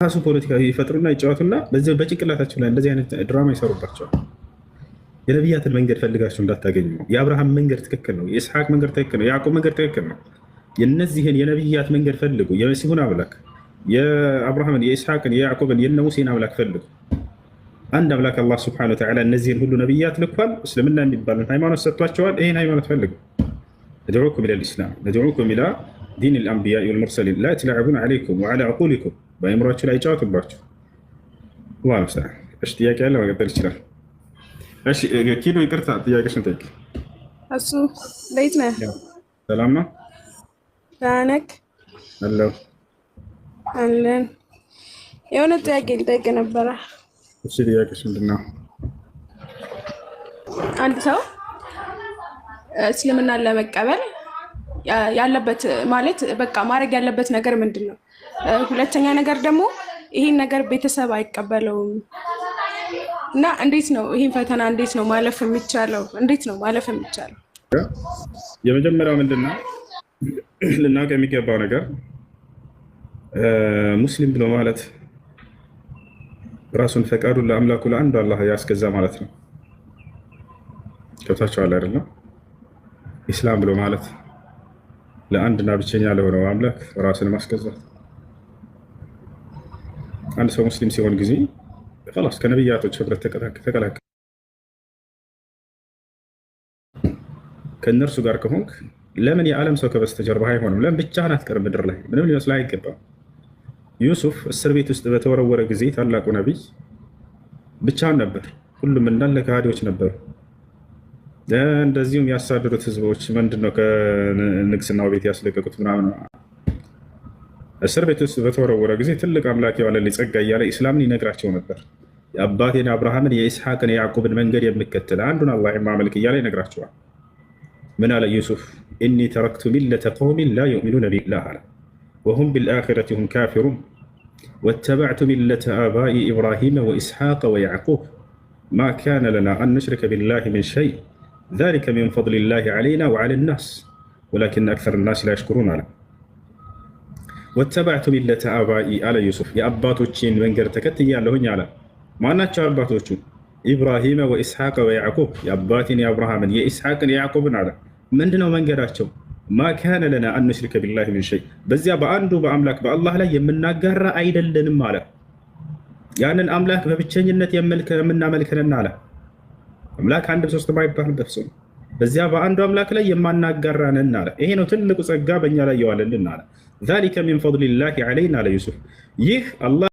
ራሱ ፖለቲካ ይፈጥሩና ይጫወቱና በዚህ በጭንቅላታቸው ላይ እንደዚህ አይነት ድራማ ይሰሩባቸዋል። የነቢያትን መንገድ ፈልጋችሁ እንዳታገኙ ነው። የአብርሃም መንገድ ትክክል ነው። የኢስሐቅ መንገድ ትክክል ነው። የያዕቆብ መንገድ ትክክል ነው። የእነዚህን የነቢያት መንገድ ፈልጉ። የመሲሁን አምላክ የአብርሃምን፣ የኢስሐቅን፣ የያዕቆብን፣ የነ ሙሴን አምላክ ፈልጉ። አንድ አምላክ አላህ سبحانه وتعالى እነዚህን ሁሉ ነቢያት ልኳል። እስልምና የሚባልን ሃይማኖት ሰጥቷቸዋል። ይህን ሃይማኖት ፈልጉ። ندعوكم إلى الإسلام، ندعوكم إلى دين الأنبياء والمرسلين، لا يتلاعبون عليكم وعلى عقولكم። በአእምሯችሁ ላይ ይጫወቱባችሁ። እሺ፣ ጥያቄ ያለ መቀጠል ይችላል። እሺ ኪሎ፣ ይቅርታ ጥያቄሽን ጠይቂ። እሱ እንዴት ነህ? ሰላም ነው። ደህና ነህ? አለሁ። አለን። የሆነ ጥያቄ ልጠይቅ ነበረ። እሺ፣ ጥያቄሽ ምንድን ነው? አንድ ሰው እስልምናን ለመቀበል ያለበት ማለት በቃ ማድረግ ያለበት ነገር ምንድን ነው? ሁለተኛ ነገር ደግሞ ይሄን ነገር ቤተሰብ አይቀበለውም እና እንዴት ነው ይሄን ፈተና እንዴት ነው ማለፍ የሚቻለው? እንዴት ነው ማለፍ የሚቻለው? የመጀመሪያው ምንድን ነው ልናውቅ የሚገባው ነገር፣ ሙስሊም ብሎ ማለት ራሱን ፈቃዱን ለአምላኩ ለአንዱ አላህ ያስገዛ ማለት ነው። ገብታችኋል አይደለም? ኢስላም ብሎ ማለት ለአንድና ብቸኛ ለሆነው አምላክ ራስን ማስገዛት። አንድ ሰው ሙስሊም ሲሆን ጊዜ خلاص ከነቢያቶች ህብረት ተቀላቀለ። ከእነርሱ ጋር ከሆንክ ለምን የዓለም ሰው ከበስተጀርባ አይሆንም? ለምን ብቻህን አትቀርም? ምድር ላይ ምንም ሊመስልህ አይገባም። ዩሱፍ እስር ቤት ውስጥ በተወረወረ ጊዜ ታላቁ ነቢይ ብቻውን ነበር። ሁሉም እንዳለ ከሃዲዎች ነበሩ። እንደዚሁም ያሳደዱት ህዝቦች ምንድነው ከንግስናው ቤት ያስለቀቁት ምናምን። እስር ቤት ውስጥ በተወረወረ ጊዜ ትልቅ አምላክ የዋለልኝ ጸጋ እያለ ኢስላምን ይነግራቸው ነበር። የአባቴን አብርሃምን፣ የኢስሐቅን፣ የያዕቁብን መንገድ የምከተል፣ አንዱን አላህ የማመልክ እያለ ይነግራቸዋል። ምን አለ ዩሱፍ? إني تركت ملة قوم لا يؤمنون بالله አለ وهم بالآخرة هم كافرون واتبعت ملة آبائي إبراهيم وإسحاق ويعقوب ما كان لنا أن نشرك بالله من شيء ذلك من فضل الله علينا وعلى الناس ولكن أكثر الناس لا يشكرون አለ። واتبعت ملة آبائي አለ ዩሱፍ፣ የአባቶቼን መንገድ ተከትያለሁኝ አለ። ማናቸው አባቶቹ? إبراهيم وإسحاق ويعقوب፣ የአባቴን የአብርሃምን፣ የኢስሐቅን፣ የያዕቁብን አለ። ምንድነው መንገዳቸው? ما كان لنا أن نشرك بالله من شيء፣ በዚያ በአንዱ በአምላክ በአላህ ላይ የምናጋራ አይደለንም አለ። ያንን አምላክ በብቸኝነት የምናመልክንን አለ። አምላክ አንድም ሶስትም አይባልም በፍጹም። በዚያ በአንዱ አምላክ ላይ የማናጋራ ነን አለ። ይሄ ነው ትልቁ ጸጋ በእኛ ላይ የዋለልን አለ። ذلك من فضل الله علينا አለ ዩሱፍ። ይህ አላህ